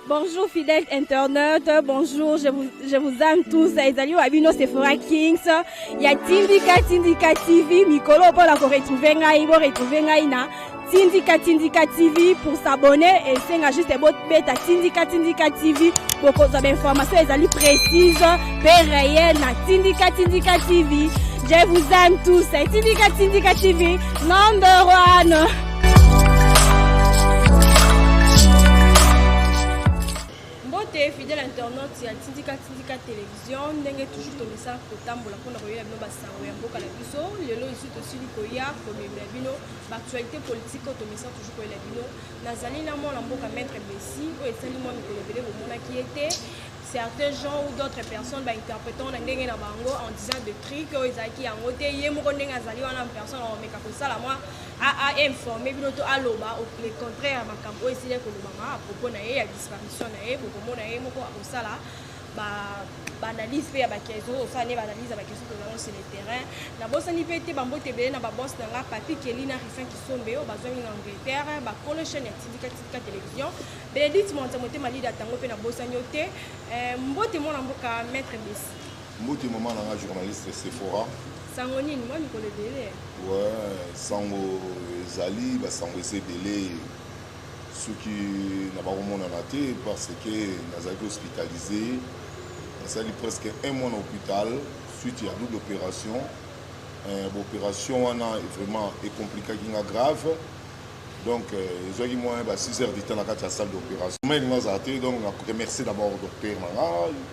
Bonjour fidèles internautes, bonjour, je vous aime tous. Ezali wa bino Sephora Kings. Ya Tindika Tindika TV, mikolo mpona ko retrouver ngai, bo retrouver ngai na Tindika Tindika TV. Pour s'abonner et senga juste bobeta Tindika Tindika TV, bokozwa ba information ezali précise pe réel na Tindika Tindika TV. Je vous aime tous. Tindika Tindika TV number one. Mbote fidèle internaute ya Tindika Tindika Télévision, ndenge toujours tomesana kotambola mpona koyela bino basango ya mboka na biso. Lelo esi tosili koya komemela bino baactualité politique oyo tomesana toujours koyela bino. Nazali na mwana mboka Maître Bessi, oyo esali mwa mikolo ebele bomonaki ye te. Certains gens ou d'autres personnes bainterprétant na ndenge na bango en disant de trucs oyo ezalaki yango te. Ye moko ndenge azali wana en personne, akomeka kosala mwa ainforme bino to aloba le contraire ya makambo oyo esili kolobama à propos na ye, ya disparition na ye. Bokomona ye moko akosala baanalyse mpe ya baquestion, osala nde baanalyse ya baquestion tozango sur le terrain. Nabosani mpe te bambote ebele na baboss na nga, Papi Keli na Rifin Kisombe, oyo bazwangi na Angleterre, bakolo chaîne ya Tindika Tindika Télévision. Bénédicte Mwanza Motema Lida Tango mpe nabosani yo te. Mbote mwana mboka Maître Besi. Mbote mama na nga journaliste Sephora. Sango nini? Mwa mikolo ebele. Ouais, sango ezali, basango eza ebele. Soki na bakomonana te, parce que nazalaki hospitalisé, nasali presque un mois na hôpital suite ya double opération. Baopération wana vraiment ecompliquaki nga grave, donc ezwaki mwa ba 6 heures du temps na kati ya salle d'opération. Ma elingi azala te, donc na remercier d'abord docteur na nga,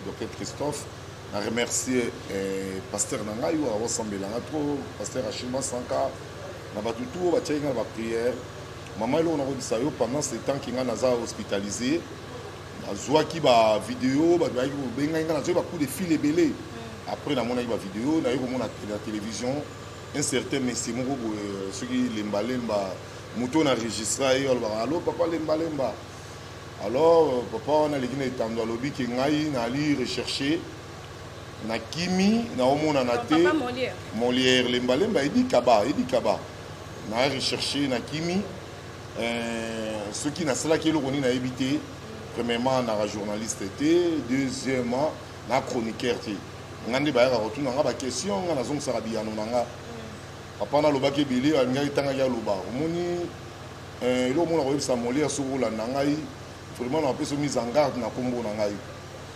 docteur Christophe. Na remercier pasteur na ngai oyo awosambela nga trop, pasteur Achille Masanka, na bato tu oyo batiaki nga na baprière. Mama, eloko nakoyebisa yo, pendant ce temps que nga naza hospitalisé, nazwaki bavideo, bato bayaki kobengai nga, nazwaki bacoup de fil ebele. Après namonaki bavideo, naye komona na télévision un certain monsieur moko boye, soki Lembalemba, moto oyo na registra ye, alobaka: "Allo papa Lembalemba." Alors papa wana aleki na etando, alobi ke ngai nali recherche, nakimi, naomonana te. Molière Lembalemba, Edi Kaba, Edi Kaba, na recherche, nakimi. Soki nasalaki eloko nini, nayebi te. Premièrement, naka journaliste te. Deuxièmement, na chroniqueur te. Nga nde bayaka kotuna nga baquestion, nga nazongisaka biyano na nga. Papa nalobaki ebele, alingaki ntangaki aloba. Omoni, eloko mona koyebisa Molière, soki olanda ngai vraiment, na bapesa mise en garde na nkombo na ngai.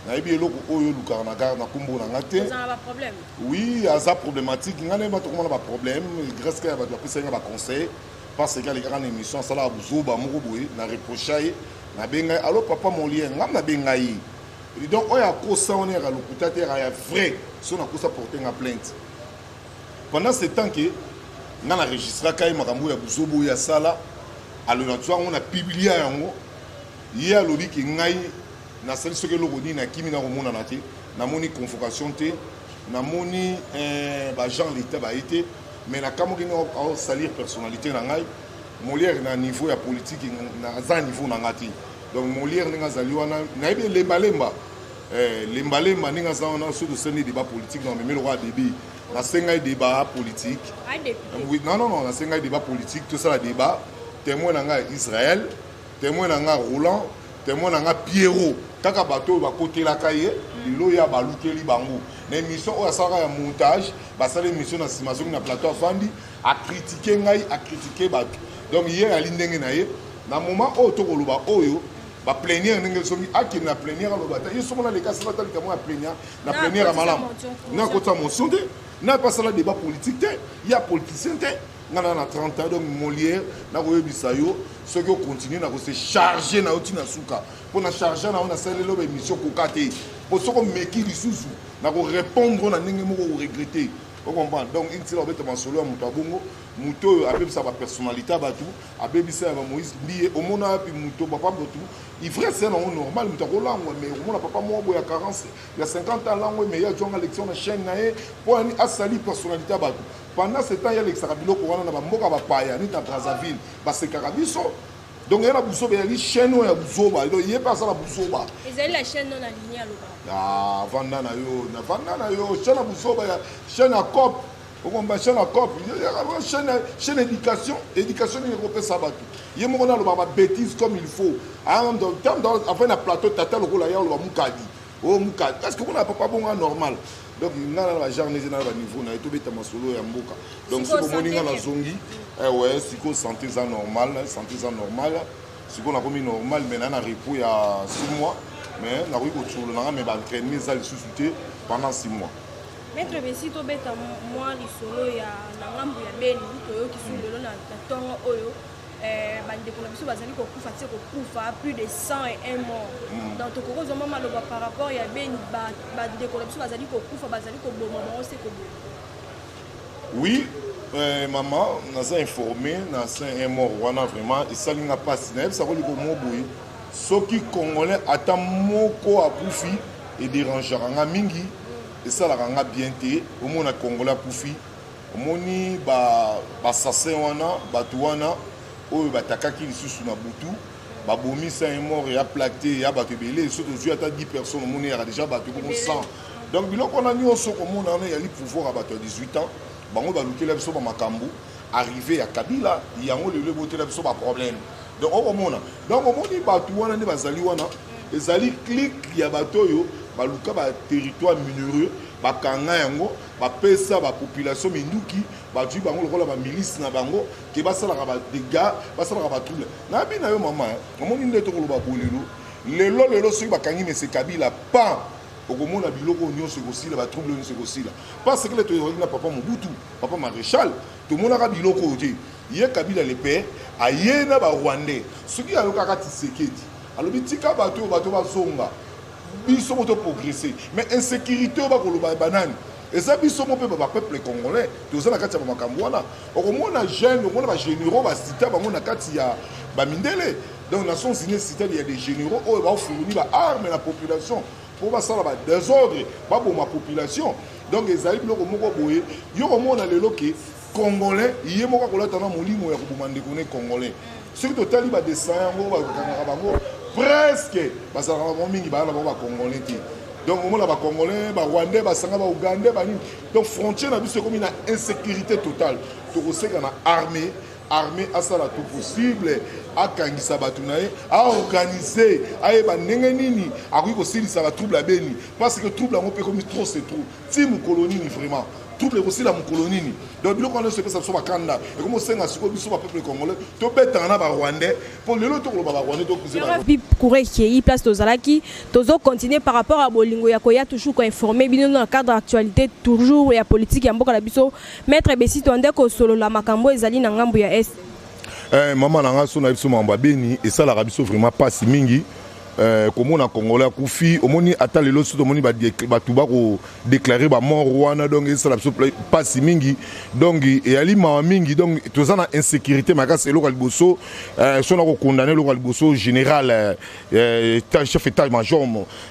Nayebi eloko oyo olukaka na garde na nkombo na nga te. Oui, aza problématique. Ngai nayeba tokomona baproblème grâce ya bato bapesaki nga baconseil, parce que alekaka na émission, asalaka buzoba moko boye. Na reproche ye, nabengai: "Allo papa Molière." Ngam nabengai ye. Donc oyo akosa wana yaka lokuta te, yaka ya vrai. So nakosa, porte nga plainte. Pendant ce temps que nga na registraka ye, makambo ya buzoba oyo asala, alo nazwa yango, na publia yango. Ye alobi ke ngai nasali soki eloko nini, nakimi, nakomonana te. Namoni convocation te, namoni baagent l'état baye te, mais nakamwaki ndenge aosalir personnalité na ngai. Molière, na niveau ya politique, aza niveau na nga te. Donc Molière, ndenge azali wana, nayebi Lembalemba, Lembalemba ndenge aza wana, soki tosali débat politique na meme lokola bébé, nasengai débat politique. Oui, non, non, non, nasengai débat politique, tosala débat. Témoin na ngai Israël, témoin na ngai Roland, témoin na ngai Pierrot, kaka bato oyo bakotelaka ye. Lelo oyo balukeli bango na émission oyo asalaka ya montage, basala émission na nsima, soki na plateau afandi, acritiquer ngai, acritiquer bato. Donc ye ali ndenge na ye. Na moment oyo tokoloba oyo baplénière, ndenge soki akende na plénière, aloba ta ye soki naleka, asala ta likambo ya plénière, na plénière ya malamu, na akotisa motion te, na mpe asala débat politique te. Ya politicien te, nga na na 30 ans. Donc Molière, nakoyebisa yo, soki ocontinue, nakose charge na yo ntina suka. Mpo na charge na yo, nasaleli yo baémission koka te. Mpo soki omeki lisusu, nakorépondre na ndenge moko koregretter. Ocomprendre? Donc intina obeta masolo ya moto abongo, moto oyo abebisa bapersonnalité ya bato, abebisa ya bamoïse Mbiye. Omona wapi moto papa motu ivresse nango normal, moto akolangwa, mais omona papa moko boye ya 40, ya 50 ans langwe, mais ye azwanga lection na chaîne na ye mpo ani asali personnalité ya bato. Pendant ce temps, ye alekisaka biloko wana na bamboka bapaya, neti na Brazzaville, basekaka biso. Donc ye na buzoba, ezali chaîne oyo ya buzoba. Donc ye mpe aza na buzoba. Ezali la chaîne non alignée, aloba. Ah, vanda na yo, na vanda na yo. Chaîne ya buzoba, ya chaîne ya cop. Okomba chaîne ya cop, chaîne, chaîne éducation, éducation nini ekopesa bato? Ye moko naloba ba bêtises comme il faut. Enfin, na plateau, tata lokola ye aloba mukadi o mukadi. Est ce que kuna papa bongo normal? Donc nga na bagenre nezi na baniveau na ye, tobeta masolo ya mboka. Donc soki omoni nga nazongi, ouais, sikoyo santé eza normal, santé eza normal. Sikoyo nakomi normal, mais na repos ya 6 mois, mais nakoki kotsola nanga, mais baentraînement eza lisusu te pendant 6 mois. Maître Besi, tobeta mwa lisolo ya na ngambu ya Beni. Toyoki su lelo na ntongo oyo, bandeko na biso bazali kokufa tie kokufa, plus de 101 mort. Donc tokoki kozwa mwa maloba par rapport ya Beni, bandeko na biso bazali kokufa, bazali koboma bango se koboma. Oui, mama, naza informé na 101 mort wana. Vraiment esali nga mpasi. Nayebisako likomo boye: soki Congolais ata moko akufi, edérangeaka nga mingi, esalaka nga bien te. Omona Congolais akufi, omoni baassassins wana, bato wana oyo batakaki lisusu na butu, babomi 101 mort ya plaque te, ya bato ebele. So tozwi ata 10 personnes, omoni yaka déjà bato ekomo 100. Donc biloko wana nyonso komona wana eyali pouvoir ya bato ya 18 ans. Bango balukela biso bamakambo. Arrivé ya Kabila, yango lelo ebotela biso baproblème. Donc okomona, donc omoni bato wana nde bazali wana, ezali clique ya bato oyo baluka baterritoire minerais, bakanga yango, bapesa bapopulation minduki, bazwi bango lokola bamilice na bango ke basalaka badégâts, basalaka batrouble. Nayebi na yo, mama, omoni nde tokoloba bolelo lelo lelo, soki bakangi mese Kabila pan, okomona biloko nyonso ekosila, batrouble nyonso ekosila, parce que le toyokaki na papa Mobutu, papa maréchal, tomonaka biloko oyo te. Ye Kabila le père aye na Barwandais. Soki ayokaka Tisekedi alobi: "Tika bato oyo, bato bazonga, biso mo toprogresse." Mais insécurité oyo bakoloba banani? Eza biso mo mpe bapeuple congolais, toza na kati ya bamakambo wana. Okomona jeune, okomona bagénéraux basita bango na kati ya bamindele. Donc Nations unies citale ya des généraux oyo bafourni baarme na population mpo basala badésordre, baboma population. Donc ezali biloko moko boye. Yo komona lelo ke Congolais ye moko akolata na molimo ya koboma ndeko ne Congolais. Soki totali badessin yango, bakangaka bango presque, bazalaka bango mingi, baya na bango Bacongolais te. Donc omona Bacongolais, Barwandais basanga, Baugandais, banini. Donc frontière na biso ekomi na insécurité totale. Tokoseka na armée, armée asala tout possible, akangisa bato na ye, aorganize, ayeba ndenge nini akoki kosilisa batrouble ya Beni, parce que trouble yango mpe ekomi trop, c'est trop. Ti mokolo nini vraiment trouble ekosila? Mokolo nini? Donc biloko wana nyonso epesa biso bakanda. Ekomi osenga sikoyo biso bapeuple congolais tobetaka na Barwandais, mpo lelo tokoloba Barwandais tokuze. Courant ekei place tozalaki. Tozocontinue par rapport à bolingo ya koya toujours koinforme bino na cadre actualité toujours ya politique ya mboka na biso. Maître Besi, tonde kosolola makambo ezali na ngambo ya Est. Mama na nga, so na biso makambo ya Beni esalaka biso vraiment mpasi mingi. Komona Congolais akufi, omoni ata lelo so tomoni bato bakodéclare bamort wana, donc esala biso mpasi mingi. Donc eyali mawa mingi. Donc toza na insécurité makasi. Eloko ya liboso, so na kokondane, eloko ya liboso, général chef état major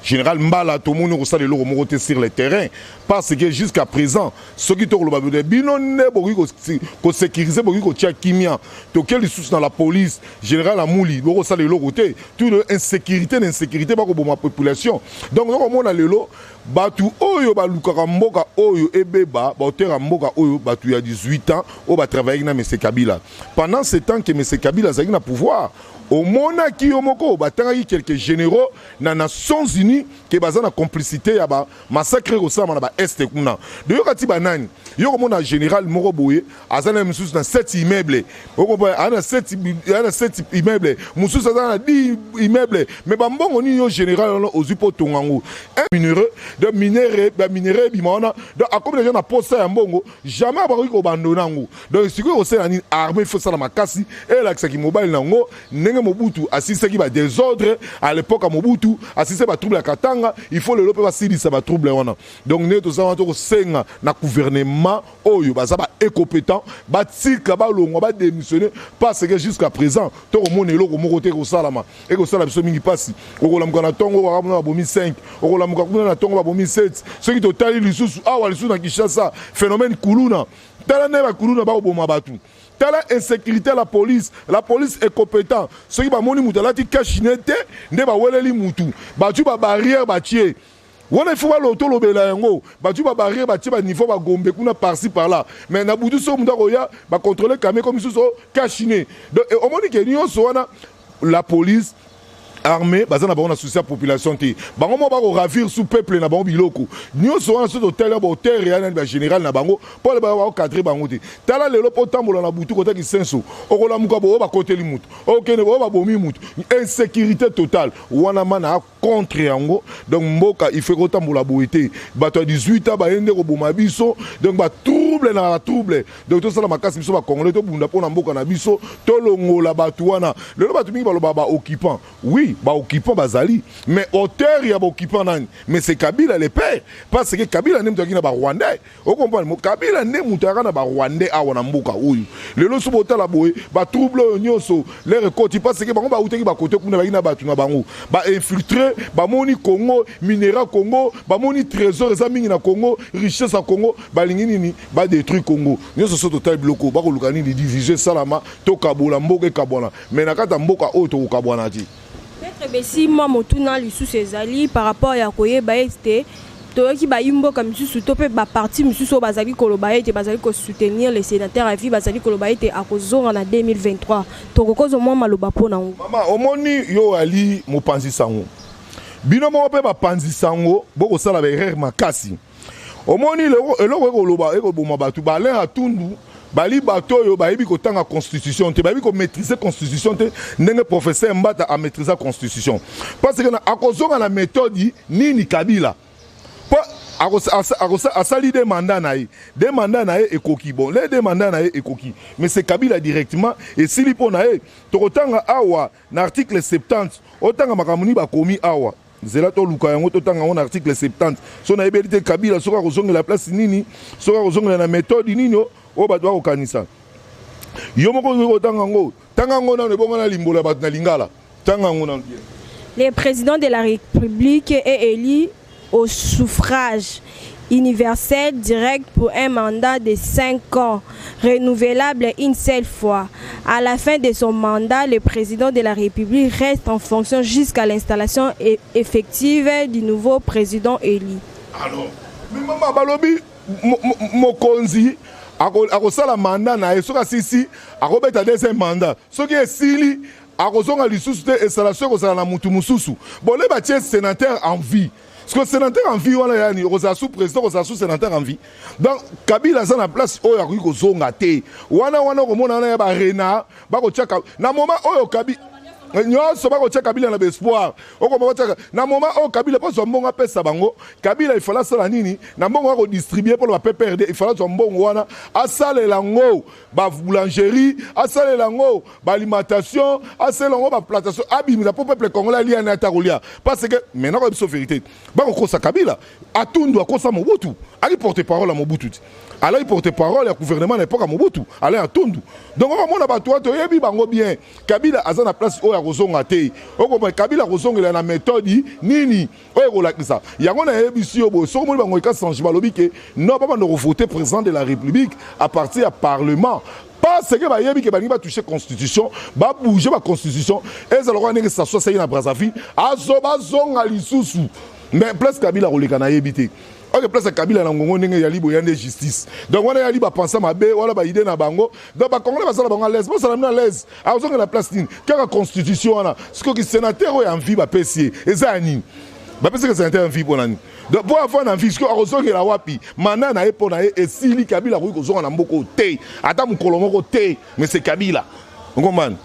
général Mbala, tomoni kosala eloko moko te sur le terrain, parce que jusqu'à présent, soki tokoloba bino nde bokoki kosécuriser, bokoki kotia kimia. Toke lisusu na la police, général Amuli, bokosala eloko te. Tout insécurité na insécurité, bakoboma population. Donc tokomona lelo bato oyo balukaka mboka oyo ebeba, baotera mboka oyo, bato ya 18 ans oyo batravaillaki na mese Kabila pendant ce temps que mese Kabila azalaki na pouvoir. Omonaki yo moko, batangaki quelques généraux na Nations unies ke baza na complicité ya bamassacre ekosalama na baeste kuna. Doyoka ti banani? Yo komona général moko boye aza na mosusu na 7 immeuble, aza na 7 immeuble, mosusu aza na 10 immeuble. Mais bambongo nini yo général wana ozwi mpo otonga yango? Un minerai de minerai, baminerai ebima wana. Donc akomi deja na posa ya mbongo, jamais abakoki kobandona yango. Donc sikoyo kosala nini? Armée il faut esala makasi, elakisaki mobali na yango ndenge Mobutu asilisaki badésordre à l'époque ya Mobutu, asilisaki batrouble ya Katanga. Il faut lelo mpe basilisa batrouble wana. Donc ndenge toza wana, tokosenga na gouvernement oyo baza baincompétent, batika, balongwa, badémissionne, parce que jusqu'à présent tokomona eloko moko te ekosalama. Ekosala biso mingi mpasi. Okolamuka na ntongo kaka kuna babomi 5, okolamuka kuna na ntongo babomi 7. Soki totali lisusu awa lisusu na Kinshasa, phénomène kuluna, tala nde bakuluna bakoboma bato. Tala insécurité ya la police, la police est compétent. Soki bamoni mutu alati cache-nez te, nde baweleli mutu, batie babarrière, batie Wana il faut balo tolobela yango. Bato babarrière, batie baniveau, bagombe kuna, par-ci par-là, mais na butu soki moto akoya, bacontrôle camion comme misusu cache-nez. Donc omoni ke nyonso wana, la police, armée baza na bango na souci ya population te. Bango moko bakoravir sous peuple na bango biloko nyonso wana. Soki totali bahotere ya nani, bagénéral na bango, mpo bakocadre bango te. Tala lelo, mpo otambola na butu kotaki senso, okolamuka boyo bakoteli mutu, okende boyo babomi mutu. Insécurité totale wana, mana contre yango. Donc mboka, il faut kotambola boye te. Bato ya 18 ans baye nde koboma biso. Donc batrouble na batrouble. Donc tosala makasi, biso bacongolais, tobunda mpo na mboka na biso, tolongola bato wana. Lelo bato mingi baloba baoccupant. Oui, baoccupant bazali, mais auteur ya baoccupant nani? Mais c'est Kabila le père, parce que Kabila nde moto ayaki na barwandais. Ocomprendre? Kabila nde moto ayaka na barwandais awa na mboka oyo. Lelo so botala boye, batrouble oyo nyonso lere ekoti parce que bango bautaki bakote kuna, bayaki na bato na bango, bainfiltré. Bamoni Congo, minerai Congo, bamoni trésor eza mingi na Congo, richesse ya Congo. Balingi nini? Badétruire Congo nyonso. So totali biloko bakoluka nini? Division esalama, tokabola mboka, ekabwana. Mais na kati ya mboka oyo tokokabwana te. Maître Besi, mwa motuna lisusu ezali par rapport ya koyeba ete toyoki bayi mboka misusu to mpe baparti misusu oyo bazali koloba ete bazali kosoutenir le sénateur à vie, bazali koloba ete akozonga na 2023. Tokokozwa mwa maloba mpo na yango? Mama, omoni, yo ali mopanzi sango, bino moko mpe bapanzi sango bokosala baerreur makasi. Omoni, eloko ekoloba ekoboma bato, baAlain Atundu bali bato oyo bayebi kotanga constitution te, bayebi komaîtrise constitution te ndenge professeur Mbata amaîtrise constitution. Parce que akozonga na méthode nini? Kabila mpo asali deux mandats na ye, deux mandats na ye ekoki. Bon, le deux mandats na ye ekoki, mais c'est Kabila directement, esili mpo na ye. Tokotanga awa na article 70, otanga makambo nini bakomi awa. Nzela toluka yango, totanga yango na article 70. So nayebeli te Kabila soki akozongela place nini, soki akozongela na méthode nini oyo bato bakokanisa. Yo moko okoki kotanga yango. Tanga yango nano, ebongo na limbola ya bato na lingala. Tanga yango nano bien. Le président de la République est élu au suffrage universel direct pour un mandat de 5 ans, renouvelable une seule fois. À la fin de son mandat, le président de la République reste en fonction jusqu'à l'installation effective du nouveau président élu. Alors, mais mama, balobi mokonzi akosala mandat na ye. Soki asisi, akobeta deuxième mandat. Soki esili, akozonga lisusu te. Installation ekozala na mutu mosusu. Bole batie sénateur en vie, parce que sénateur en vie wana yani okozala sous président, okozala sous sénateur en vie. Donc Kabila aza na place oyo akoki kozonga te. Wana wana okomona wana ya barena bakotiaka na moment oyo kabi nyonso, bakotia Kabila na baespoir. Okoma batiaka na moment oyo Kabila mpo zwa mbongo apesa bango. Kabila ifala asala nini na mbongo akodistribue mpona baPPRD? Ifala azwa mbongo wana, asalela yango baboulangerie, asalela yango baalimentation, asalela yango baplantation, abimisa mpo peuple congolais alia na ata kolia. Parce que maintenant koyebi biso vérité, bakokosa Kabila. Atundu akosa Mobutu, aki porte parole ya Mobutu ti alaki porte parole ya gouvernement na époque ya Mobutu, Alain Atundu. Donc okomona bato wana, toyebi bango bien. Kabila aza na place oyo akozonga te. Okomona Kabila akozongela na méthode nini oyo ekolakisa yango? Nayebisi yo boye, soki omoni bango eka change, balobi ke non, babanda kovote président de la République à partir ya parlement, parce que bayebi ke balingi batouche constitution, babouge baconstitution. Ezala kaka ndenge Sassou asali na Brazzaville, azo bazonga lisusu. Mais place Kabila koleka, nayebi te. Oke place ya Kabila na ngongo ndenge yali boya nde justice. Donc wana yali bapensa mabe wana, baide na bango. Donc bacongolais basala bango à l'aise, bosala bino à l'aise. Azongela place nini? Kaka constitution wana. Sikoki sénateur oyo en vie bapesi ye eza ya nini? Bapesaka sénateur en vie mpo na nini? Donc mpo afanda na vie, sikoyo akozongela wapi? Mandat na ye, mpo na ye esili. Kabila akoki kozonga na mboka oyo te, ata mokolo moko te. Mais c'est Kabila, okombani.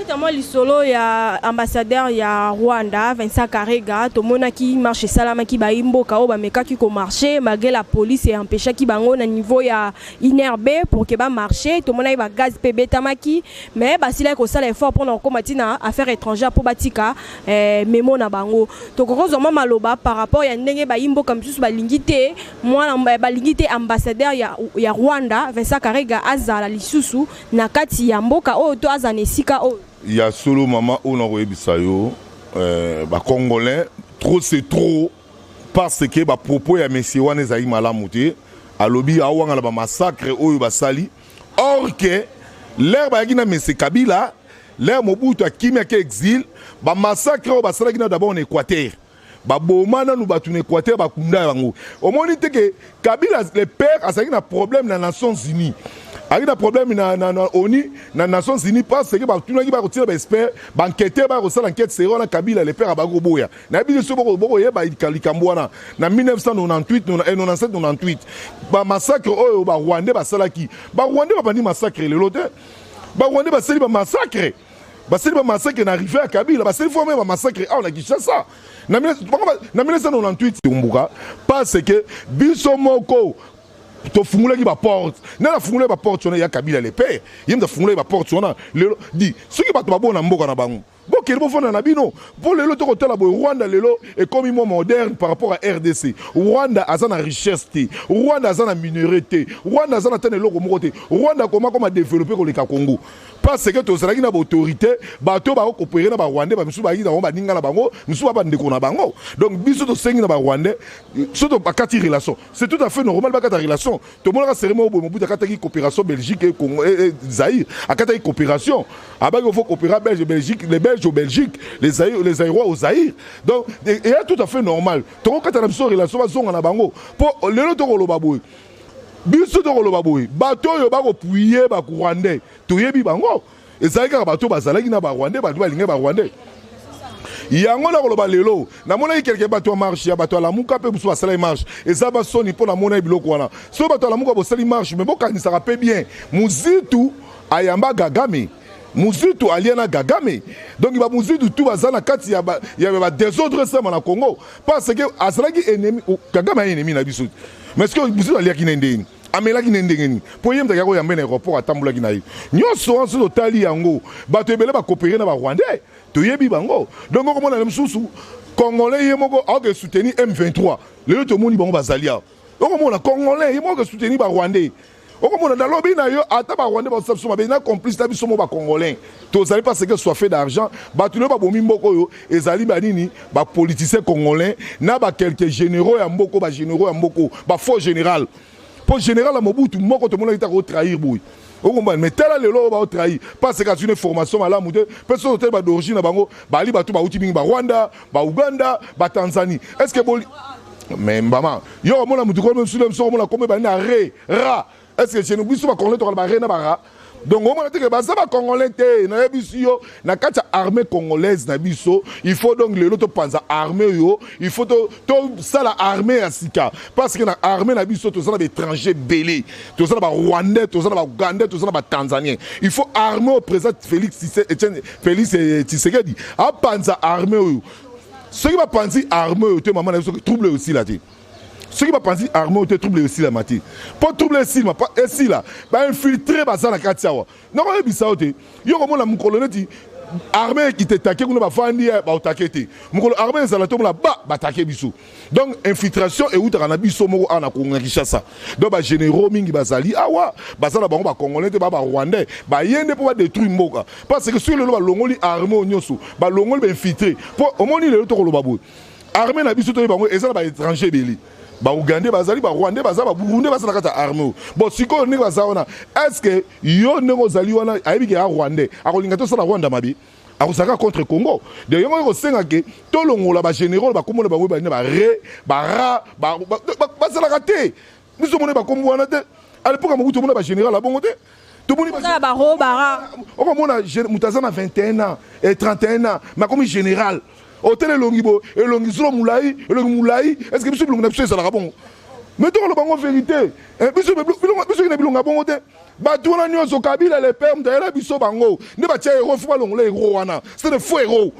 Tobeta mwa lisolo ya ambassadeur ya Rwanda, Vincent Karega. Tomonaki marche esalamaki, bayi mboka oyo bamekaki komarche malgré la police eempêchaki bango na niveau ya INRB pour ke bamarche. Tomonaki bagaz mpe ebetamaki, mais basilaki kosala effort mpona kokóma ntina affaire étrangère mpo batika memo na bango. Tokokozwa mwa maloba par rapport ya ndenge bayi mboka misusu balingi te mwana, balingi te ambassadeur ya Rwanda Vincent Karega azala lisusu na kati ya mboka oyo to aza na esika oyo? Ya solo, mama, oyo nakoyebisa yo, bacongolais, trop c'est trop, parce que bapropos ya monsieur wana ezali malamu te. Alobi awangana bamassacre oyo basali, or ke l'heure bayaki na monsieur Kabila, l'heure Mobutu akimi ake exil, bamassacre oyo basalaki na d'abord na Équateur. Baboma nanu bato na Équateur, bakunda yango. Omoni te ke Kabila le père azalaki na problème na Nations Unies, azalaki na problème na ONU, na Nations Unies, parce que batunaki bakotina baexpert, baenquêteur, bakosala enquête sérieux wana. Kabila le père abaki koboya. Nayebi te so bokoyeba likambo wana. Na 1998, 97, 98, bamassacre oyo Barwandais basalaki, Barwandais babandi massacre lelo te. Barwandais basali bamassacre, basali bamassacre na arrivée ya Kabila, basali forme bamassacre awa na Kinshasa na 1998. Mbuka, parce que biso moko tofungulaki baporte. Nde nafungulaki baporte wana ya Kabila le père, ye moto afungulaki baporte wana. Lelo di soki bato babona mboka na bango, bokende bofanda na bino. Mpo lelo tokotala boye, Rwanda lelo ekomi mwa moderne par rapport à RDC. Rwanda aza na richesse te, Rwanda aza na minerai te, Rwanda aza na tana eloko moko te. Rwanda akoma koma développé koleka Congo, parce que tozalaki na baautorité, bato bakocoopérer na Barwandais, bamisusu bayaki na bango baninga na bango, misusu ba bandeko na bango. Donc biso tosengi na Barwandais, so bakati relation, c'est tout à fait normal. Bakata relation, tomonaka cérémonie boye, Mobutu akataki coopération Belgique et Congo et Zaïre, akataki coopération, abaki faut coopérer Belge, Belgique, les Belges au Belgique, les Zaïre, les Zaïrois au Zaïre. Donc eya tout à fait normal tokokata na biso relation, bazonga na bango. Mpo lelo tokoloba boye, biso tokoloba boye, bato oyo bakoappuyer Barwandais, toyebi bango. Ezalaki kaka bato bazalaki na Barwandais, bato balingi Barwandais. Yango na koloba lelo, namonaki quelque bato ya marche ya bato ya Lamuka mpe mosusu basalaki marche. Eza basoni mpo namonaki biloko wana. Soki bato ya Lamuka bosali marche, mais bokanisaka mpe bien, Muzitu ayamba Kagame, Muzitu alia na Kagame. Donc bamuzitu tu baza na kati ya badésordre esama na Congo, parce que azalaki ennemi. Kagame aye ennemi na biso, mais ce que Muzitu aliaki na ndeni, amelaki na ndenge nini? Mpo ye mutaki akoyambe na aéroport, atambolaki na ye nyonso wana. Soki totali yango, bato ebele bacoopérer na Barwandais, toyebi bango. Donc okomona na mosusu Congolais ye moko aoke soutenir M23. Lelo tomoni bango bazali awa. Okomona Congolais ye moko soutenir Barwandais. Okomona, nalobi na yo, ata Barwandais basala biso mabe, na complice na biso mo Bacongolais tozali, parce que soif d'argent. Bato lelo babomi mboka oyo ezali banini? Bapoliticien congolais na baquelques généraux ya mboko, bagénéraux ya mboko, bafaux général. Mpo général ya Mobutu moko tomonaki taka otrahir boye, okombana. Mais tala lelo oyo baotrahir, parce que azwi une formation malamu te. Mpe soki otali bad'origine na bango, bali bato bauti mingi Barwanda, Bauganda, Batanzanie. Est ce que boli? Mais mbama yo omona mutu komi mosusu, omona komi bani na re ra. Est ce que chez nous, biso Bacongolais, tokala bare na bara? Donc omona teke baza Bacongolais te. Nayebisi yo, na kati ya armée congolaise na biso, il faut donc lelo topanza armée oyo, il faut tosala armée ya sika, parce que na armée na biso toza na baétranger ebele, toza na Barwandais, toza na Baugandais, toza na Batanzanien. Il faut armée oyo, président Félix Félix Tshisekedi apanza armée oyo. Soki bapanzi armée oyo te, mama na biso, trouble osila te. Soki bapanzi armée oyo te, trouble esilama te. Mpo trouble esilama, esila, bainfiltré baza na kati awa. Nakoyebisa yo te, yo komona mokolo neti armée ekite take kuna, bafandi, baotake te. Mokolo armée ezala te, omona ba batake biso. Donc infiltration eutaka na biso moko awa na Kongo, na Kinshasa. Donc bagénéraux mingi bazali awa, baza na bango Bacongolais te, ba Barwandais, baye nde mpo badétruire mboka. Parce que soki lelo balongoli armée oyo nyonso, balongoli bainfiltré, mpo omoni lelo tokoloba boye, armée na biso, toyebi bango, eza na baétranger ebele. Baugandais bazali, Barwandais baza, Baburundais baza na kati ya armée oyo. Bon, sikoyo ndenge baza wana, est ce que yo ndenge ozali wana, ayebi ke ya Rwandais, akolinga tosala Rwanda mabe, akozalaka contre Congo? De yango ekosenga ke tolongola bagénéraux, bakomona bango banini, bare bara bazalaka te. Biso omoni bakombo wana te. À l'époque ya Mobutu, omona bagénéral abongo te. Tomoni okomona moto aza na 21 ans et 31 ans, mais akomi général. Otele elongi bo, elongi zolo molai, elongi molai. Est ce que biso bilongi na biso ezalaka bongo? Mais tokoloba bango vérité, biso kina bilongi ya bongo te. Bato wana nyonso, Kabila le père moto ayela biso bango. Nde batia héros, faut balongola héros wana, c'est de faux héros.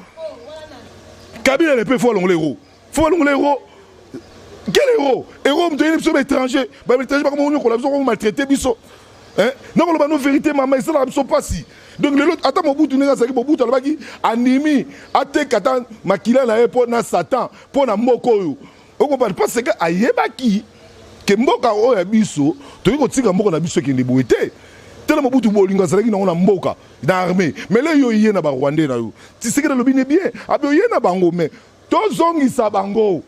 Kabila le père, faut balongola héros, faut balongola héros. Quel héros? Héros moto ayeli biso baétranger. Baétranger bakoma onyokola biso, bakoma maltraité biso. Nakoloba no vérité, mama, esalaka biso mpasi. Donc lelo ata Mobutu ndenge azalaki, Mobutu alobaki andimi ateka ata makila na ye mpo na Satan, mpo na mboka oyo. Okomprendre? Parce que ayebaki ke mboka oyo ya biso, tokoki kotika mboka na biso ekende boye te. Tala Mobutu, bolingo azalaki nango na mboka, na armée. Mais le yo ye na Barwandais na yo, Tshisekedi alobi ne bien, abi oye na bango, mais tozongisa bango,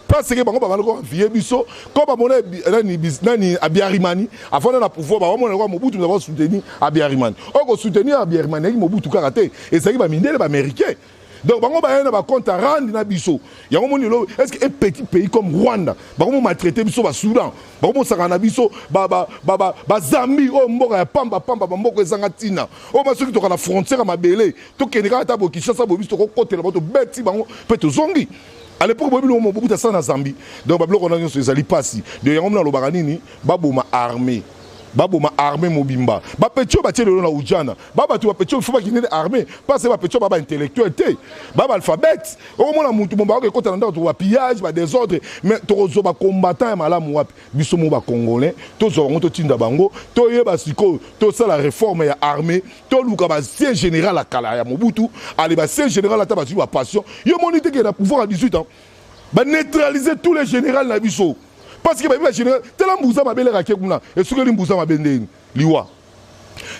parce que bango babanda koenvier biso. Ko bamona nani, nani, Abiarimani afanda na pouvoir, bamona lokola Mobutu moto basoutenir Abiarimani. Oyo kosoutenir Abiarimani eyaki Mobutu kaka te, ezalaki bamindele, baaméricain. Donc bango baye na bacompte à rendre na biso. Yango moni lelo, est ce que un petit pays comme Rwanda bango maltraité biso, Basoudan bango mosaka na biso, Bazambie oyo mboka ya pamba pamba, bamboka ezanga ntina oyo basoki toka na frontière ya mabele, tokende kaka ata bo Kinshasa boye, biso tokokotela bango, tobeti bango mpe tozongi. À l'époque boyebi biloko Mobutu asala na Zambie. Donc babiloko wana nyonso ezali mpasi. Donc yango mona alobaka nini? Baboma armée, baboma armée mobimba. Bapetits oyo batie lelo na ujana, babato bapetits oyo faut bakende armée parce bapetits oyo ba baintellectuel te, ba baalphabète. Okomona mutu mo bakoki ekota na ndako, to bapillage, badésordre. Mais tokozwa bacombattant ya malamu wapi? Biso mo bacongolais tozwa bango, totinda bango. Toyeba sikoyo tosala réforme ya armée, toluka baancien général ya kala ya Mobutu. Ale, baancien général ata bazwi bapassion. Yo moni te ke na pouvoir ya 18 ans baneutraliser tous les général na biso, parce que bayebi bagénéral. Tala mbuza mabelekake kuna, esukeli mbuza mabe ndeni liwa.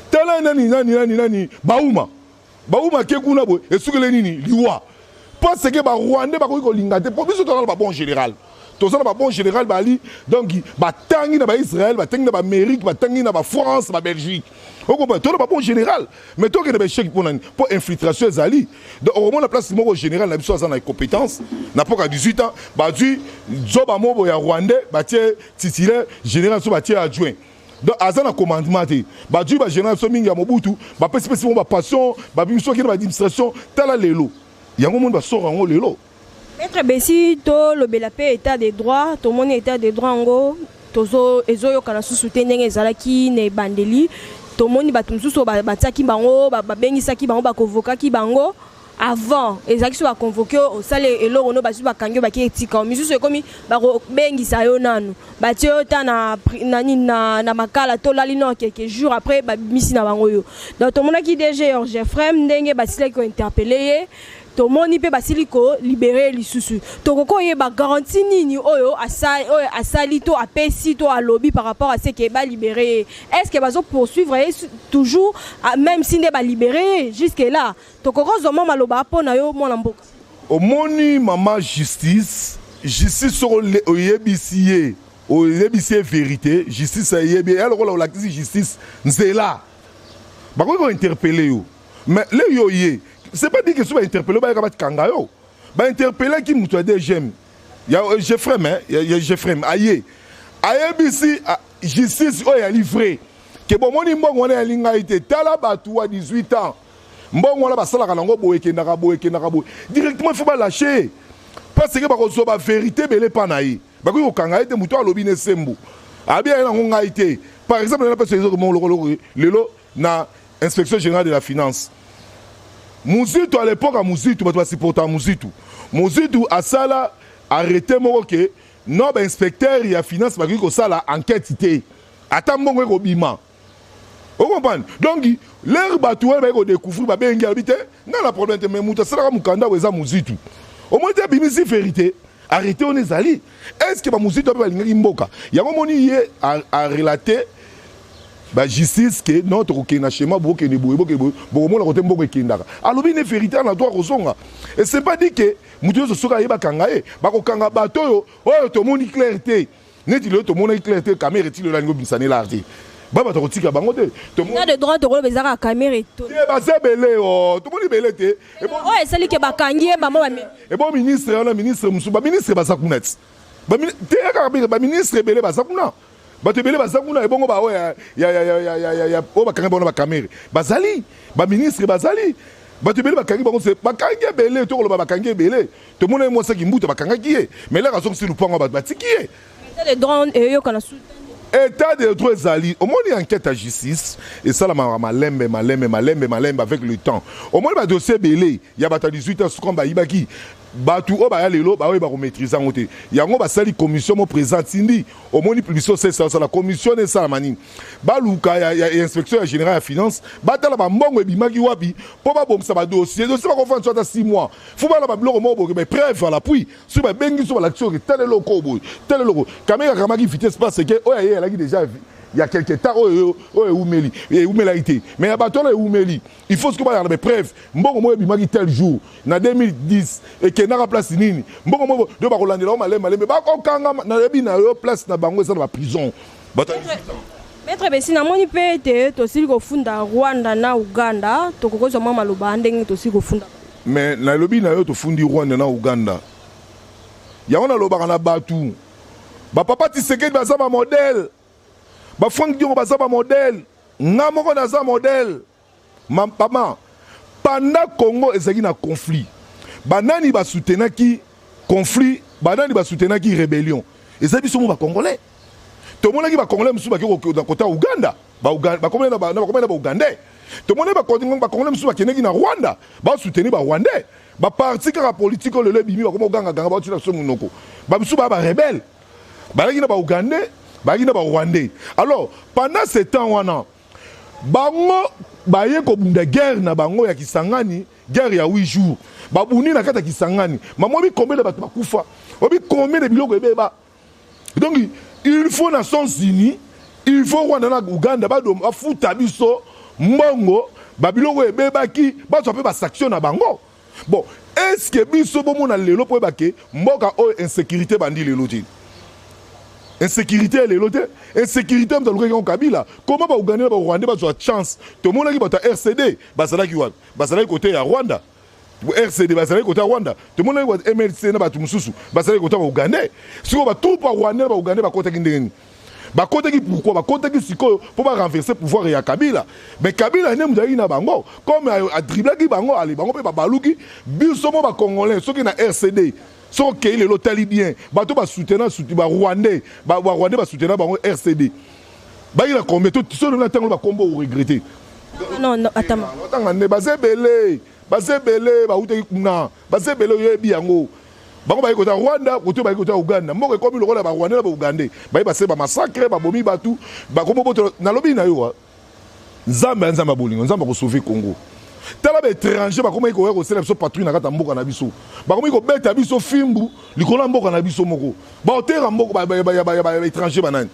Tala nani nani nani nani, Bauma, Bauma ke kuna boye, esukeli nini? Liwa. Parce que Barwandais bakoki kolinga te, po biso toza na babon général, toza na babon général bali. Donc batangi na Baisraël, batangi na Baamérique, batangi na Bafrance, Babelgique. Okomprendre, toza na babon général, mais tokende baéchec mpo nani? Mpo infiltration ezali. Donc okomona place moko général na biso aza na compétence na mpoka 18 ans, bazwi zoba moko ya Rwandais, batie titulaire général, so batie adjoint, donc aza na commandement te. Bazwi bagénéral biso mingi ya Mobutu, bapesipesi bango bapassion, babimi soki na baadministration. Tala lelo yango moni basoro yango lelo. Maître Besi, tolobela mpe état de droit. Tomoni état de droit yango ezoyokana susu te ndenge ezalaki na ebandeli. Tomoni bato mosusu batiaki bango, babengisaki bango, baconvoquaki bango. Avant ezalaki so baconvoquer, osala eloko no, bazwi, bakangi yo, baki etika. Misusu ekomi bakobengisa yo nanu, batie yo ta na nani na makala, tolali no quelques jours, après babimisi na bango yo. Donc tomonaki DG Ogefrem, ndenge basilaki kointerpeller ye, tomoni mpe basili kolibérer lisusu. Tokoki oyeba garantie nini oyo oyo asali to apesi to alobi par rapport à ce que balibérer ye? Est ce que bazopoursuivre ye toujours, même si nde balibérer ye jusque là? Tokoki ozwa mwa maloba mpo na yo, mwana mboka. Omoni mama, justice, justice soko oyebisi ye, oyebisi ye vérité, justice ayebi ya lokola olakisi justice nzela. Bakoki kointerpeller yo, mais le yo ye, c'est pas dit que so bainterpeller, bayaka bakanga yo. Bainterpellaki moto ya DGM ya Jeffrem, ya Jeffrem, aye ayebisi justice oyo yali vrai ke bomoni mbongo wana yali ngai te. Tala bato wa 18 ans, mbongo wana basalaka nango boye, ekendaka boye, ekendaka boye. Directement il faut balâcher, parce que bakozwa bavérité ebele mpa na ye. Bakoki kokanga ye te. Moto alobi ne sembo abi aye nango ngai te. Par exemple, na pesa ezoko lokoloko lelo na Inspection générale de la finance, Muzitu, à l'époque ya Muzitu, bato basupportaka Muzitu. Muzitu asala arrêté moko ke no, bainspecteur ya finance bakoki kosala enquête te ata mbongo ekobima. Ocomprendre? Donc l'heure bato wana baye kodécouvrir, babengi, alobi te nga na problème te, mais moto asalaka mokanda oyo eza Muzitu. Omoni te, abimisi vérité, arrêté wana ezali. Est ce que bamuzitu ape balingaki mboka yango? Omoni ye arelater bajustice ke non, tokokende na schéma, bokende boye, bokende boye, bokomona kote mbongo ekendaka. Alobi ne vérité na droit kozonga. Et c'est pas dit ke moto nyonso soki ayebakanga ye. Bakokanga bato oyo oyo tomoni clair te, neti lelo tomonaki clair te, Kamerhe ti lelo alingi obimisa ne lar te, ba bato kotika bango te. État de droit, tokoloba ezaka Kamerhe. Te, baza ebele o tomoni ebele te. Oyo esali ke bakangi ye bamo. Ebo ministre wana, ministre mosusu, baministre baza kuna ti te kaka, baministre ebele baza kuna, bato ebele baza kuna. Ebongo baoyo oyo bakangi bango na baKamerhe bazali, baministre bazali, bato ebele bakangi bango, bakangi ebele. Tokoloba bakangi ebele. Tomona ye mwasaki mbuta, bakangaki ye, mais laka azongisi lupango, bato batiki ye. État de droit eyokana su. État de droit ezali. Omoni, enquête ya justice esalamaka malembe malembe malembe malembe, avec le temps. Omoni badossier ebele ya bato ya 18 ans sukom bayibaki, bato oyo baya lelo baoyeba komaîtriser yango te. Yango basali commission mo président tindi. Omoni biso osala commission esalama nini? Baluka ya Inspection ya générale ya finance, batala bambongo ebimaki wapi, mpo babongisa badossier. Dossier bakofanda so ata 6 mois, faut bala babiloko moko boke, bapreuve à l'appui. Soki babengi so, balakisi oke tala eloko boye, tala eloko. Kamerhe akamaki vitesse parce que oyo aye alaki déjà il y a quelque temps. Oyo oyo ewumeli, ewumelaki te, mais ya bato wana ewumeli. Il faut soki bayaka na bapreuve, mbongo moko ebimaki tel jour na 2010, ekendaka place nini, mbongo moko do bakolandela ngo malembe malembe, bakokanga. Nayebi na yo, place na bango eza na baprison, bato. Maître Besi, namoni mpe ete tosili kofunda Rwanda na Uganda. Tokokozwa mwa maloba ndenge tosili kofunda? Mais nalobi na yo, tofundi Rwanda na Uganda. Yango nalobaka na bato, bapapa Tshisekedi baza bamodèle, baFranck Diongo baza bamodèle, nga moko naza modèle. Mama, pendant Congo ezalaki na conflit, banani basoutenaki conflit? Banani basoutenaki rébellion? Eza biso mo bacongolais. Tomonaki bacongolais mosusu bake na kota Uganda, bakomeli na baugandais. Tomoni bacongolais mosusu bakendeki na Rwanda, basoutenir barwandais. Baparti kaka politike oyo lelo ebimi, bakoma ogangaganga, baotina biso monoko. Bamisusu baya barebele, bazalaki na baugandais, bazalaki na barwandais. Alors pendant ce temps wana, bango baye kobunda guerre na bango ya Kisangani, guerre ya 8 jours. Babundi na kati ya Kisangani. Mama, obi combien de bato bakufa? Obi combien de biloko ebeba? Donc il faut Nations unies, il faut Rwanda na Uganda bafuta biso mbongo, babiloko ebebaki, bazwa mpe basanction na bango. Bon, est ce que biso bomona lelo mpo oyebake mboka oyo insécurité bandi lelo te? Insécurité lelo te. Insécurité, moto alukaki yango, Kabila. Koma baugandais na barwandais bazwa chance. Tomonaki bato ya RCD bazalaki wapi? Bazalaki kote ya Rwanda. RCD bazalaki kota Rwanda. Tomonaki bato MLC na bato mosusu bazalaki kota baugandais. Sikoyo batroupe ya rwandais na baugandais bakotaki ndenge nini? Bakotaki pourquoi? Bakotaki sikoyo mpo barenverser pouvoir ya Kabila. Mais Kabila nde moto ayaki na bango, comme adriblaki bango. Ale, bango mpe babaluki. Biso mo bacongolais, soki na RCD, soki okei lelo, otali bien bato basoutenant barwandais, barwandais basoutenant bango, RCD baki na combien? So na ntango bakombo, oregretter. Non, non, atama. Otanga nde baza ebele, baza ebele, bautaki kuna, baza ebele. Oyebi yango, bango bayi kota Rwanda, kote bayi kota Uganda. Mboka ekomi lokola barwandais na baugandais. Bayi base bamassacre, babomi bato, bakomo boto. Nalobi na yo, Nzambe ya Nzambe ya bolingo, Nzambe akosauver Congo. Tala baétranger bakomaki koya kosala biso patrouille na kati ya mboka na biso, bakomaki kobeta biso fimbu likolo ya mboka na biso moko. Baotera mboka baétranger banani?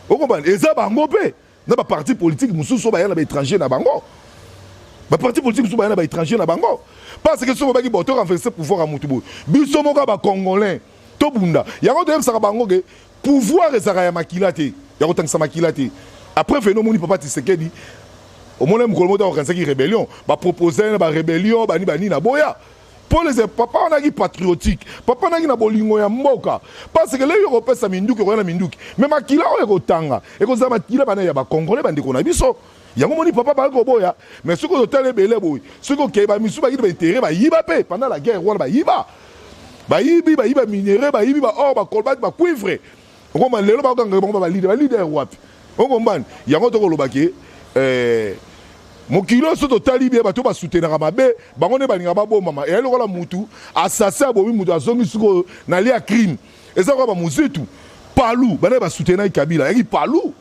Okombana, eza bango mpe na baparti politique mosusu oyo baya na baétranger na bango. Baparti politique mosusu baya na baétranger na bango, parce que soki obaki bo to renverser pouvoir ya motu boye, biso moko ya bacongolais tobunda yango. Toyebisaka bango ke pouvoir ezalaka ya makila te, ya kotangisa makila te. Après veno, omoni papa Tshisekedi, omoni mokolo moko aorganisaki rébellion, bapropose na barébellion bani bani na boya mpo leze. Papa wana aki patriotique, papa wanaki na bolingo ya mboka, parce que lelo ekopesa minduki, ekoya na minduki, mais makila oyo ekotanga ekozala makila bana ya bacongolais, bandeko na biso. Yango moni papa baki koboya. Mais soki ozotala ebele boye, soki okei, bamisu baki na baintérêt, bayiba mpe pendant la guerre wana, bayiba, bayibi, bayiba minerai, bayibi baor, bacobalt, bacuivre. Okoma lelo bakokanga bango baleader. Baleader wapi? Okombani yango, tokolobaki mokili oyo. So totali bien, bato basoutenaka mabe, bango nde balingaka babomama. Eyali lokola mutu assassin abomi mutu, azongi sikoyo na lia crime. Eza lokola bamuzitu palu bana basoutenaki Kabila. Yaki palu,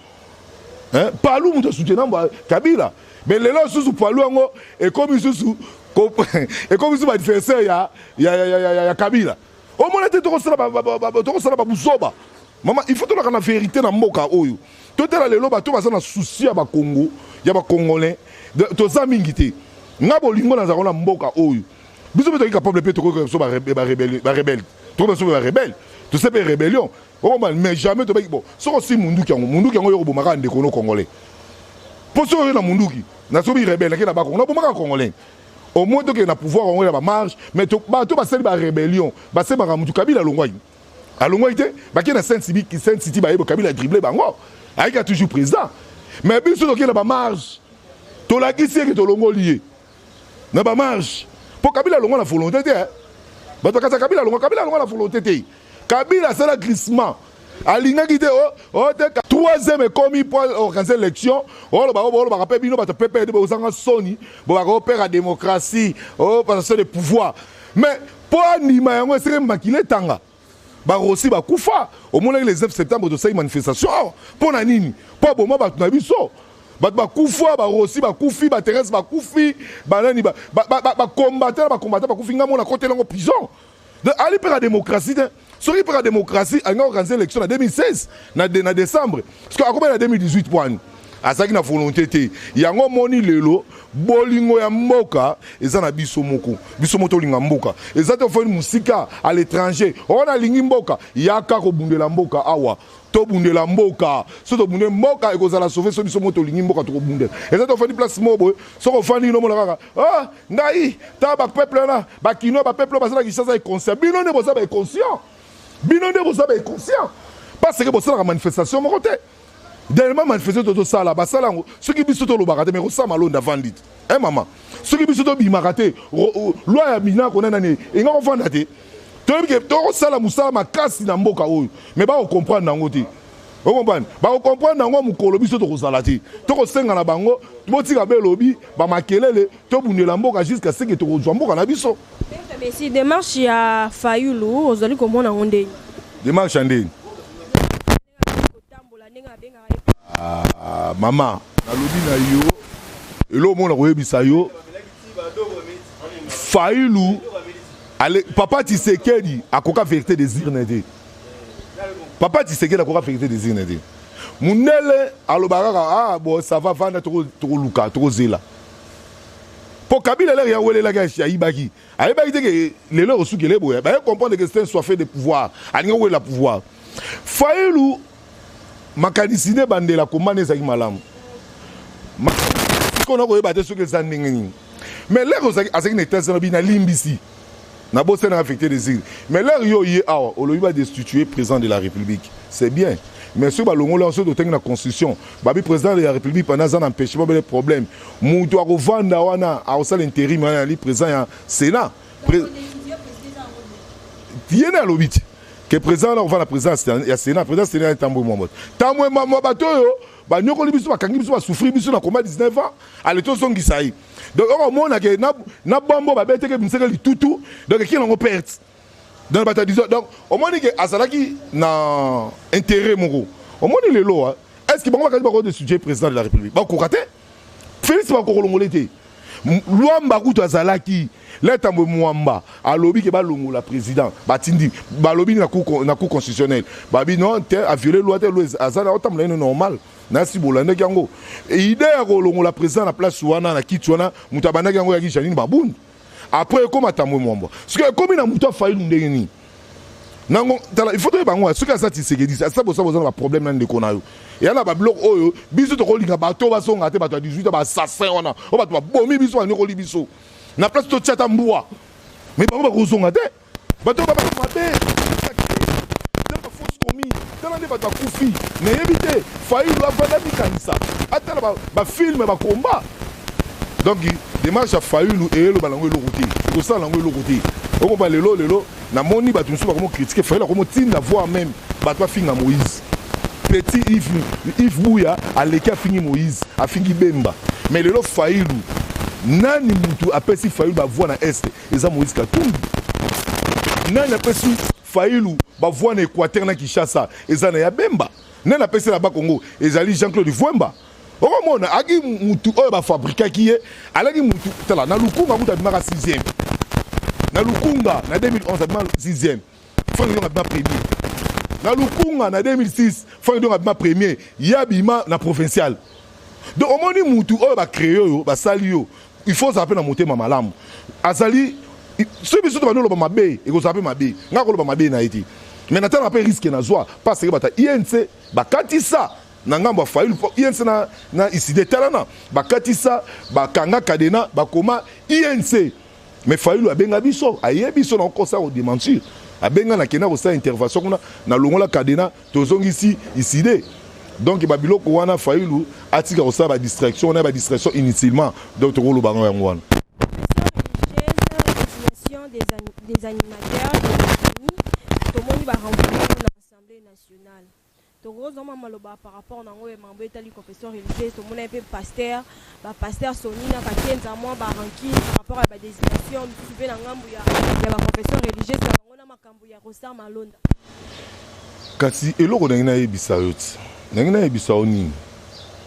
palu mutu asoutenant Kabila. Mais lelo susu palu yango ekomi susu baadversaire ya Kabila. Omona te, tokosala babuzoba. Mama, il faut tolaka na vérité na mboka oyo. Totala lelo, bato baza na souci ya bakongo, ya bacongolais, toza mingi te. Nga bolingo nazalaka na mboka oyo, biso mpe toki capable mpe tokoki biso barebele, tokoki biso mpe barebele, tose mpe rébellion okoma. Mais jamais tobaki. Bon, soki osi munduki yango, munduki yango oyo kobomaka ndeko no congolais, mpo soki oyo na munduki nasobi rebelle, nake na bakongo, nabomaka congolais. Au moins tokende na pouvoir yango na bamarche. Mais bato basali barébellion, basemaka mutu. Kabila alongwaki, alongwaki te. Bakei na Saint City, bayeba Kabila dribble bango, ayika toujours président. Mais biso tokei na bamarche, tolakisi eke tolongoli ye na bamarche, mpo Kabila alongwa na volonté te. Bato bakasa Kabila alongwa, Kabila alongwa na volonté te. Kabila asala glissement, alingaki te. O te, troisième ekomi mpo organiser élection. Oloba, olobaka mpe bino bato pepe bozanga soni, bobaka opera démocratie, o passation de pouvoir. Mais mpo andima yango, eseke makila etanga, barosi bakufa. Omonaki le 9 septembre, tosali manifestation awa mpo na nini? Mpo aboma bato na biso, bato bakufa, barosi bakufi, baterese bakufi, banani, bacombattant na bacombattant bakufi. Ngai mona kotelango prison. Donc ali mpe ka démocratie te. Soki mpe ka démocratie, alingi organiser élection na 2016 na décembre, parce que akomai na 2018 po ani. Azalaki na volonté te. Yango omoni lelo bolingo ya mboka eza na biso moko. Biso moko tolinga mboka. Eza te ofandi mosika à l'étranger. Oyo nalingi mboka, yaka kobundela mboka awa. Tobundela mboka. Soki tobundeli mboka ekozala sauve soki biso moko tolingi mboka tokobundela. Eza te ofandi place moko boye, soki ofandi nomona kaka ah ngai ta ba peuple wana, ba kinois ba peuple baza na Kinshasa inconscient. Bino nde boza ba inconscient. Bino nde boza ba inconscient. Parce que bosalaka manifestation moko te. Dernièrement manifestation tozosala, basala yango soki biso tolobaka te mais kosala malonda avandi te. Eh mama, soki biso tobimaka te, loi ya Minaku na nani enga kofanda te. Toyebi ke tokosala mosala makasi na mboka oyo, mais bako comprendre yango te. O comprendre? Bako comprendre yango mokolo biso tokozala te. Tokosenga na bango botika belobi ba makelele, tobundela mboka jusqu'à ce que tokozwa mboka na biso. Maître Messi, démarche ya Fayulu ozali komona yango ndenge? Démarche ya ndenge? Ah, mama, nalobi na yo eloko moko nakoyebisa yo, Fayulu ale, papa Tshisekedi akoka vérité des urnes te. Papa Tshisekedi akoka vérité des urnes te. Mundele alobaka kaka ah bon ça va vanda tokoluka tokozela. Po Kabila lere ya welelaki ayibaki. Ayebaki te ke lelo ekosukela boye. Baye comprendre que c'est un soifé de pouvoir. Alingi kowelela pouvoir. Fayulu makanisi nde bandela komba nde ezalaki malamu. Sikoyo nakoyeba te soki eza ndenge nini. Mais lere azalaki na Etats-Unis alobi nalimbisi. Nabosani affecté des îles. Mais lere yo ye awa olobi ba destituer président de la République. C'est bien. Mais soki balongoli yango soki totangi na constitution, babi président de la République pendant aza na empêchement bele problème. Mutu akovanda wana akosala intérim wana ali président ya Sénat. Ye nde alobi ti ke président wana akovanda président ya Sénat, président Sénat ya Tambwe Mwamba. Tambwe Mwamba bato oyo banyokoli biso, bakangi biso, basouffrir biso na combat 19 ans, ale tozongisa ye. Donc okomona ke na bombo babeteke bimiseke litutu, donc ekei nango perte. Donc bato ya 19, donc omoni ke azalaki na intérêt moko. Omoni lelo, est-ce que bango bakati bako destituer président de la République? Bakoka te. Félix bakokolongola te. Lwamba kutu azalaki Tambwe Mwamba alobi ke balongola président, batindi balobi na cour constitutionnelle, babi non te a violé loi te, loi aza na otambola ino normal nasi bolandaki yango. Idée ya kolongola président na place wana na kiti wana, moto abandaki yango yaki Janine Mabunda. Après ekoma Tambwe Mwamba, soki ekomi na moto afayilu ndenge nini nango tala, il faut toyeba yango. Soki aza Tshisekedi asa bosa boza na baproblème na ndeko na yo, eya na babiloko oyo biso tokolinga bato bazonga te, bato ya 18 baassassin wana oyo bato babomi biso, banyokoli biso na place totia ata mbwa, mais bango bakozonga te. Bato oyo babaka mabe tala bafausse commis, tala nde bato bakufi. Nayebi te, Fayulu avanda mikanisa, atala bafilme bakomba. Donc démarche ya Fayulu eyeloba nango eloko te, ekosala nango eloko te. Okomba lelo lelo namoni bato mosusu bakomo critiquer Fayulu, akomotinda voire même bato bafinga Moïse. Petit Yves, Yves Bouya aleki afingi Moïse, afingi Bemba. Mais lelo Fayulu, nani mutu apesi Fayulu bavoix na Est? Eza Moïse Katumbi. Nani apesi Fayulu bavoix na Équateur na Kinshasa? Eza na ya Bemba. Nani apesi na Bakongo? Ezali Jean-Claude Vuemba. Okomona aki mutu oyo bafabrikaki ye, alaki mutu tala na Lukunga kutu abimaka 6e. Na Lukunga na 2011 abima 6e. Franck Diongo abima premier. Na Lukunga na 2006 Franck Diongo abima premier, ye abima na provincial. Donc omoni mutu oyo ba créé oyo basali yo, il faut ozala mpe na motema malamu. Azali soki biso tobandi oloba mabe, ekozala mpe mabe. Ngai koloba mabe na ye te, mais natala mpe risque nazwa parce que bato ya UNC bakatisa na ngambo ya Fayulu, UNC na Iside talana bakatisa, bakanga kadena bakoma UNC. Mais Fayulu abenga biso, ayebi biso na kokosa kodementir, abenga na kenda kosala intervention kuna na longola kadena, tozongisi Iside. Donc babiloko wana Fayulu atika kosala badistraction wana, badistraction inutilement. Donc tokoloba yango wana. Des animateurs de tomoni barenvoye na Assemblée nationale, tokozwa maloba par rapport nango ya mambo etali confession religieuse. Tomona mpe pasteur, bapasteur Soni na Kakenza, mwa barancune par rapport ya badésignation mosusu mpe na ngambu ya baconfession religieuse na bango na makambo ya Ronsard Malonda. Kasi eloko ndenge nayebisa yo ti ndenge nayebisa yo nini,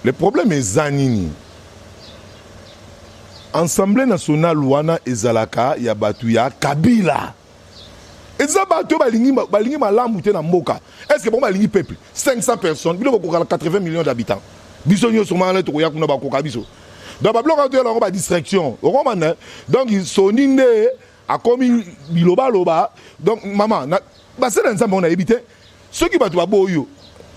le problème eza nini? Assemblée nationale wana ezalaka ya bato ya Kabila, eza bato balingi, balingi malamu te na mboka. Est ce que bango balingi peuple? 500 personnes, bino bokokala 80 millions d'habitants. Biso nyonso mana tokoya kuna, bakoka biso. Donc babiloko wana toyela yango badistraction, okomana. Donc soni nde akomi bilobaloba. Donc mama, basala Nzambe, ngo nayebi te soki bato baboyi yo,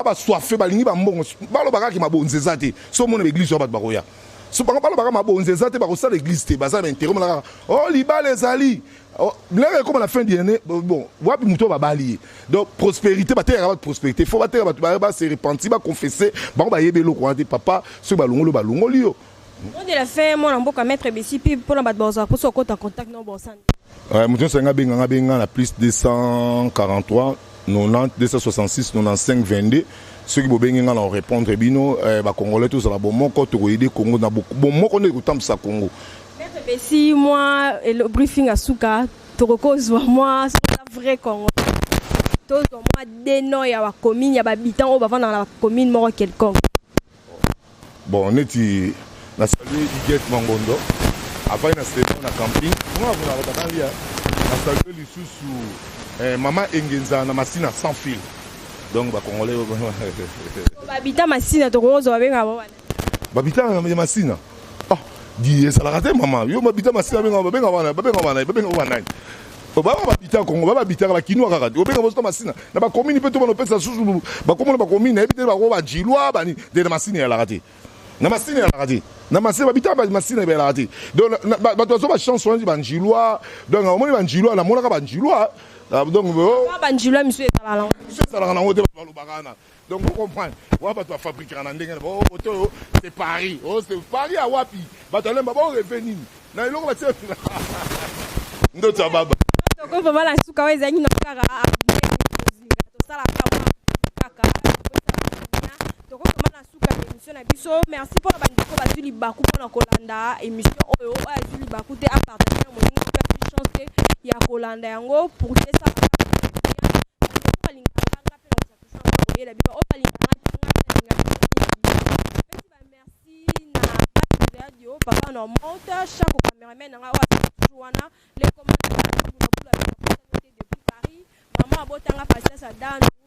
basoife, balingi bambongo, baloba kaka mabonzi eza te. So omona baeglise oyo, bato bakoya. So bango balobaka mabonzi eza te, bakosala église te, baza na intérêt. Omona kaka o libala ezali ndenge ekoma na fin d'année. Bon, wapi moto oyo babali ye? Donc prospérité, bateyaka bato prospérité, faut bateyaka bato base repentir, baconfesse. Bango bayebi eloko wana te, papa. Soki balongoli yo, balongoli yo. Mot de la fin, mwana mboka maître Besi, mpe mpona bato bazala mposa okota contact no bosani? Moto nyonso alingi abenganga, abenga na plus 243 90 266 95 22. Soki bobengi nga na korépondre bino. Bacongolais, tozala bomoko, tokoaider Congo na bomoko nde ekotambwisa Congo. Maître Besi, mwa briefing asuka, tokokozwa mwa vrai Congo, tozwa mwa de nom ya bacommune, ya bahabitant oyo bavandaka na bacommune moko quelconque. Bon, neti na salue Iget Mangondo, avandi na station na camping bakali. Na salue lisusu mama Engenza na Masina sans fil. Donc bacongolais. Bahabitant Masina, tokokozwa babengaka bo wana? Bahabitant ya Masina, ah, di ezalaka te, mama. Yo bahabitant Masina, babenga wana, babenga wana, babenga wana nani? Baba bahabitant Congo, baba bahabitaka bakinwa kaka te. Obenga bosota Masina na bacommune mpe to bana opesa susu bakomona bacommune, nayebi te, bako bajilwa bani te. Na Masina ezalaka te, na Masina ezalaka te, na Masina bahabitant Masina ezalaka te. Donc bato bazo bachance wana, banjilwa. Donc omoni banjilwa, namonaka banjilwa. Donc Banjilwa misu ezalaka. Misu ezalaka nango te, bato balobaka wana. Donc ocomprendre wa bato bafabrikaka na ndenge oto oyo, c'est Paris. Oh, c'est Paris awapi? Bato alemba baorêver nini na eloko batie ndoto ya baba. Toko vraiment na suka oyo ezalaki na kaka tosalaka kaka, tokokoma na suka ya émission na biso. Merci mpona bandeko bazwi libaku mpona kolanda émission oyo. Oyo azwi libaku te, apartage na moninga mpe azwi chance te ya kolanda yango pour te sala balingaka nga mpe na koyela bino. Oyo balingaka nga te, nga mpe nalingaka. Merci na radio, papa na monte, chaque cameraman na nga oyo azali toujours wana, le commandant depuis Paris, mama abotanga Patience Adano.